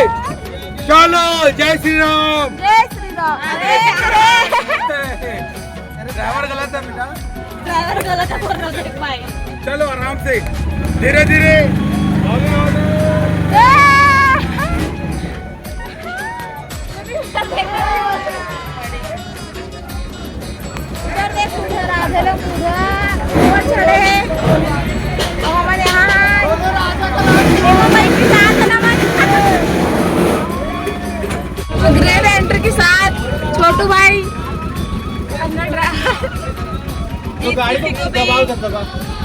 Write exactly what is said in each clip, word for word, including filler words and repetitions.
चलो, जय श्री राम। जय श्री राम। अरे, अरे। ड्राइवर गलत है बेटा। ड्राइवर गलत है, बोल रहा हूँ, देख भाई। चलो, आराम से, धीरे धीरे। हौले, हौले। ए! उधर देख, उधर आ गए लोग, उधर, उधर चढ़े हैं। और हमारे यहाँ है। देखो भाई, किसान है ना हमारे। तो ग्रेट एंटर के साथ छोटू भाई। तो गाड़ी को दबाओ, दबाओ।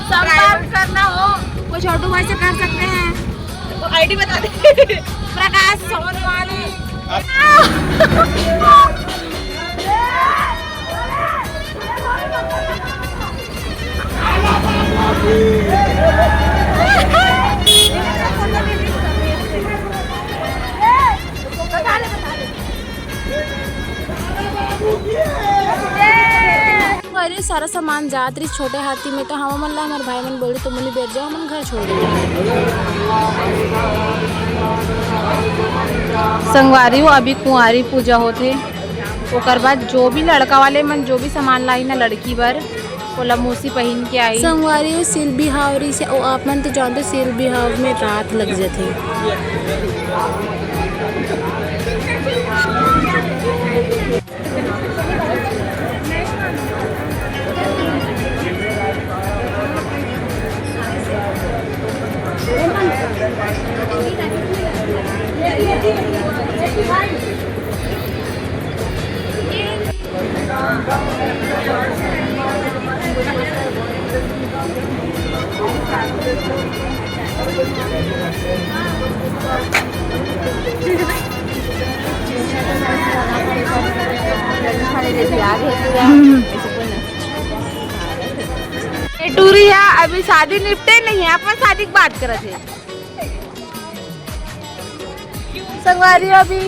संपर्क करना हो, वो छोटू भाई से कर सकते हैं। तो आईडी बता दे। प्रकाश सोनवानी। अरे, सारा सामान जात रहिस छोटे हाथी में, तो हमन ला हमर भाई मन बोले, "तुमन बेर जाओ, हमन घर छोड़ देबो।" संगवारी हो, अभी कुंवारी पूजा होथे, ओकर बाद जो भी लड़का वाले मन जो भी सामान लाई ना लड़की बर, ओला मौसी पहिन के आई। संगवारी हो, सिल बिहाव रहिस हे, अउ आप मन तो जानते, सिल बिहाव में रात लग जथे। ए टूरी हा अभी शादी निपटे नहीं है, अपन शादी की बात करत है। संगवारी हो अभी।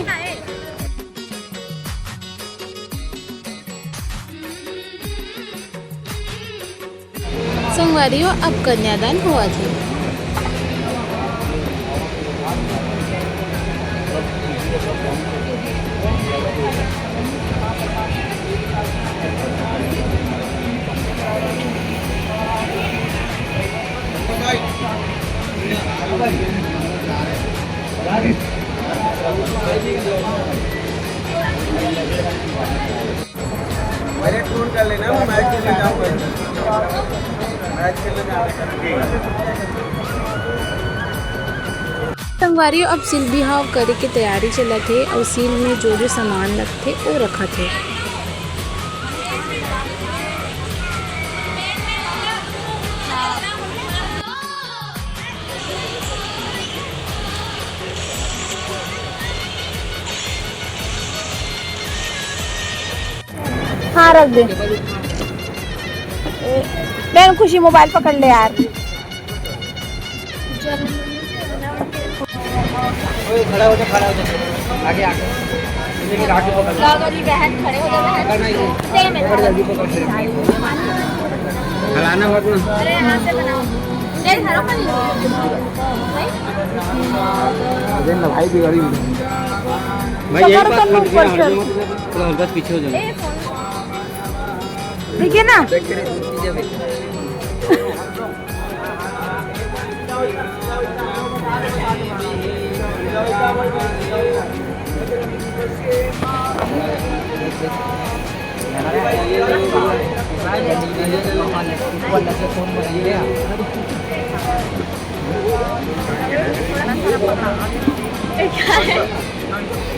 संगवारी हो, अब कन्यादान होवत हे। अरे, फोन कर लेना, मैं मैच खेलने जाऊंगा। मैच खेलने जाने का। संगवारी हो, अब सिल बिहाव करे के तैयारी चलत हे अउ सिल में जो जो सामान लगथे, वो रखत हे। हाँ, रख दे। ए, बहन खुशी, मोबाइल पकड़ ले यार। ओए, खड़ा हो जा, खड़ा हो जा। आगे, आगे। इधर के आगे पकड़। लो, लो, जी, बहन, खड़े हो जा, बहन। पकड़ना ही है। दे मेरे को। जल्दी पकड़। खड़ाना मत ना। अरे, यहाँ से बनाओ। ये धरो, पर ये। भाई? अरे ना भाई, बिगाड़ी। भाई, यही पकड़ बात कर लो, मत कीजिए, ऊपर हल्का से। मत कीजिए, थोड़ा हल्का से पीछे हो जाओ। ए, फोन। ठीक है ना?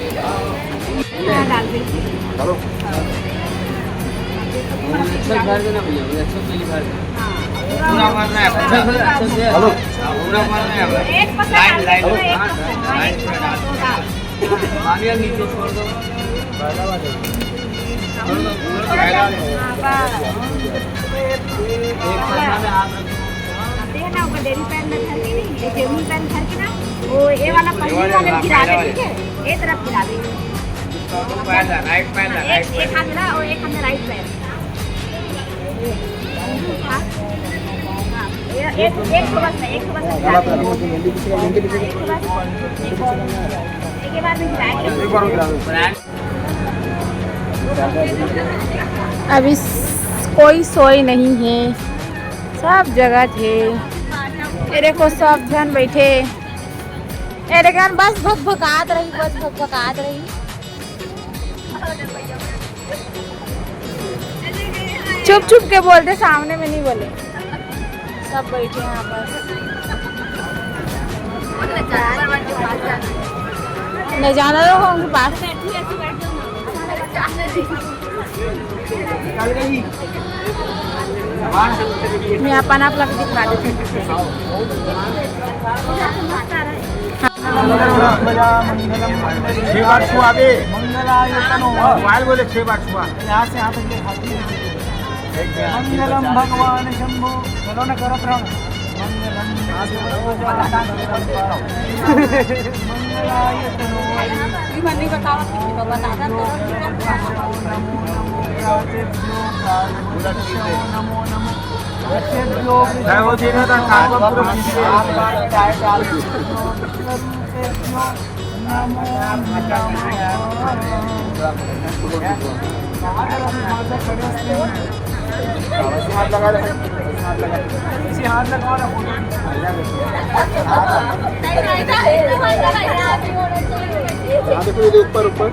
हाँ, डाल दीजिए। चलो। अच्छा से भर देना भैया, अच्छा से भर देना। हाँ, पूरा भरना है, पूरा। अच्छा से, अच्छा से। हेलो। हाँ, पूरा भरना है। एक पकड़ लाइन, लाइन, एक पकड़। हाँ, लाइन पूरा डाल दो। हाँ, पानी अब नीचे छोड़ दो। छोड़ दो, छोड़ दो। हाँ, बस। एक पकड़ में हाथ रखो। आते हैं ना, ओकर डेरी पैन में धर के नहीं, ये जेबी पैन धर के ना, वो ये वाला पहली वाले गिरा दे, ठीक है? ये तरफ गिरा दे। पैर ला, राइट पैर ला, एक, राइट पैर। एक हाथ ला और एक हाथ में राइट पैर। हाँ, हाँ, ये एक, एक ठो बस में, एक ठो बस में गिरा दे। हाँ, एक ठो बस, एक ठो बस। अभी स-, कोई सोए नहीं है, सब जगत हे। ये देखो, सब झन बैठे। ये देखो, बस भकभकात रही, बस भकभकात रही। चुप चुप के बोलते, सामने में नहीं बोले। सब बैठे हैं यहाँ पर। नहीं जाना तो उनके पास। मैं अपन आप लोग दिखा देती हूँ। छह बार छुआ बे। मंगलायतनो। मोबाइल बोले, छह बार छुआ। यहाँ से यहाँ तक ये हाथी। मंगलम भगवान शंभो। चलो ना, करो प्रण। मंगलम। मंगलायतनो। ये मन नहीं बताओ, बताना तो। नमो नमो। जय हो जी, ना, ना, ना, पूरा पीछे। हाथ लगा ले, हाथ लगा ले। हाँ, देखो, ये ऊपर, ऊपर।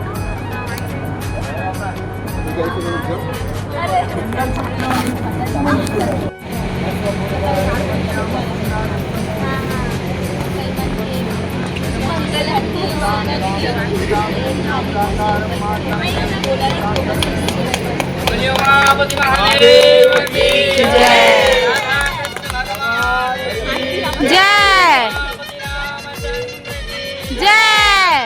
जय। जय।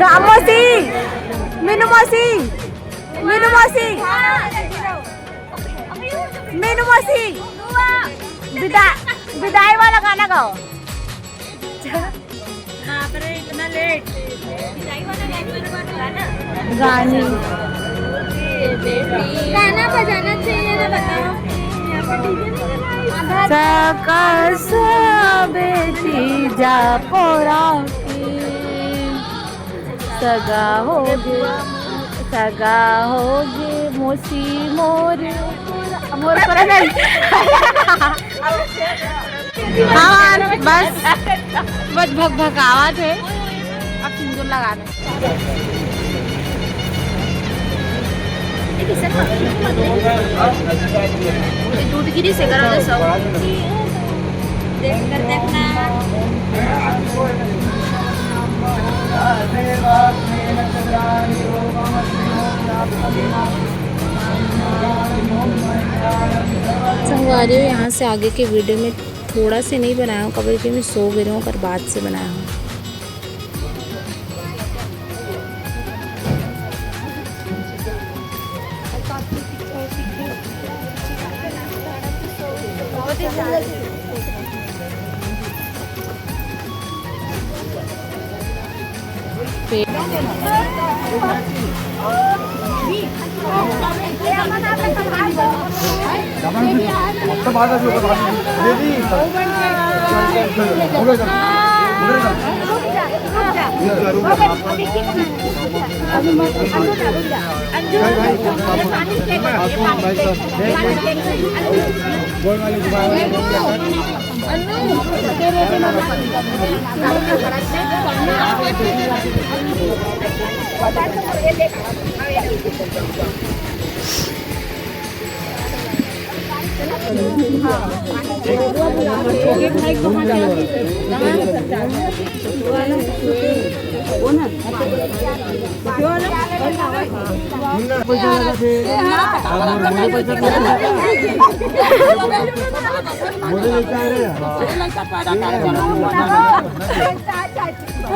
गा-, मौसी, मीनू मौसी, मीनू मौसी, मीनू मौसी, विदा-, विदाई वाला गाना गाओ। बाप रे, इतना लेट। गाने। गाना बजाना चाहिए ना, बताओ। सगा बेटी जा पोरा की, सगा होगे, सगा होगे मोसी मोर, मोर पर नहीं। हाँ, बस, बस भकभकावत हे। अब सिंदूर लगा दे। ये टूट गिरी से करो तो सब। देख कर देखना। संगवारी हो, यहाँ से आगे के वीडियो में थोड़ा से नहीं बनाया हूँ, काबर कि मैं सो गई हूँ, ओकर बाद से बनाया हूँ।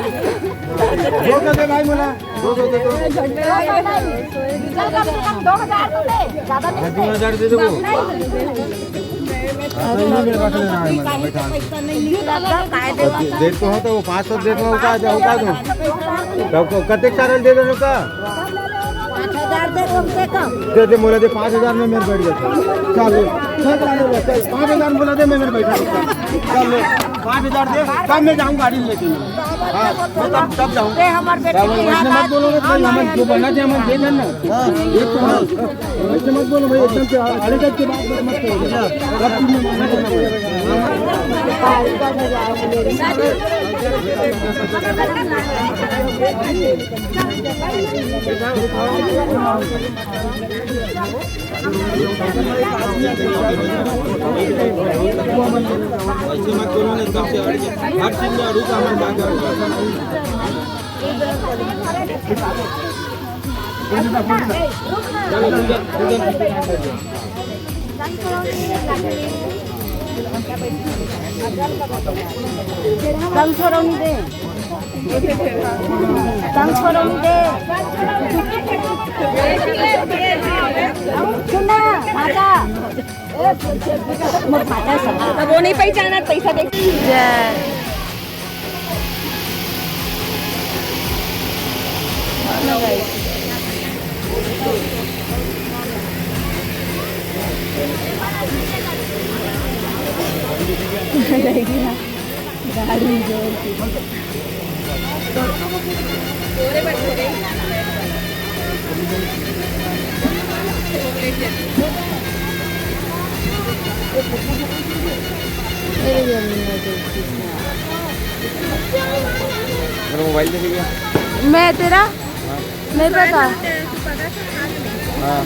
दो सौ दे भाई, बोला। दो सौ दे दो। दो हजार दे दो। हाँ, तो नहीं, मेरे पास लेना है, मैंने बैठा। देख तो हो तो वो पाँच सौ देख लो, उका दो, उका दो। तो को-, कतेक सारा दे दो, उका? पाँच हजार दे, कम से कम। दे दे, मोला दे, पाँच हजार में मेरे बैठ जाता। चल, ले। चल, चल, ले, चल, पाँच हजार मोला दे, मैं मेरे बैठा रहता। चल, ले, पाँच हजार दे, तब मैं जाऊँ गाड़ी लेके। हाँ, मैं तब, तब जाऊँ। दे, हमारे बेटे तब की वैसे याद मत बोलो ना, आती है। हम जो बनना चाहिए, हम दे देना। हाँ, ये तो हाँ। वैसे मत बोलो भाई, एकदम से अरे, जब के बात मत करो। जब तुमने माना था ना भाई। ऐसे मत बोलो ना, एकदम से हर, हर चीज में अड़ू का हमारे क्या करो। चलो, पूजा, पूजा। संग छोड़ो नहीं दे। संग छोड़ो नहीं दे। सुन ना, भाटा। मोर भाटा सब। अब वो नहीं पहचाना, पैसा दे। जय। मेरा मोबाइल दे भैया। मैं तेरा? हाँ। नहीं पता। हाँ।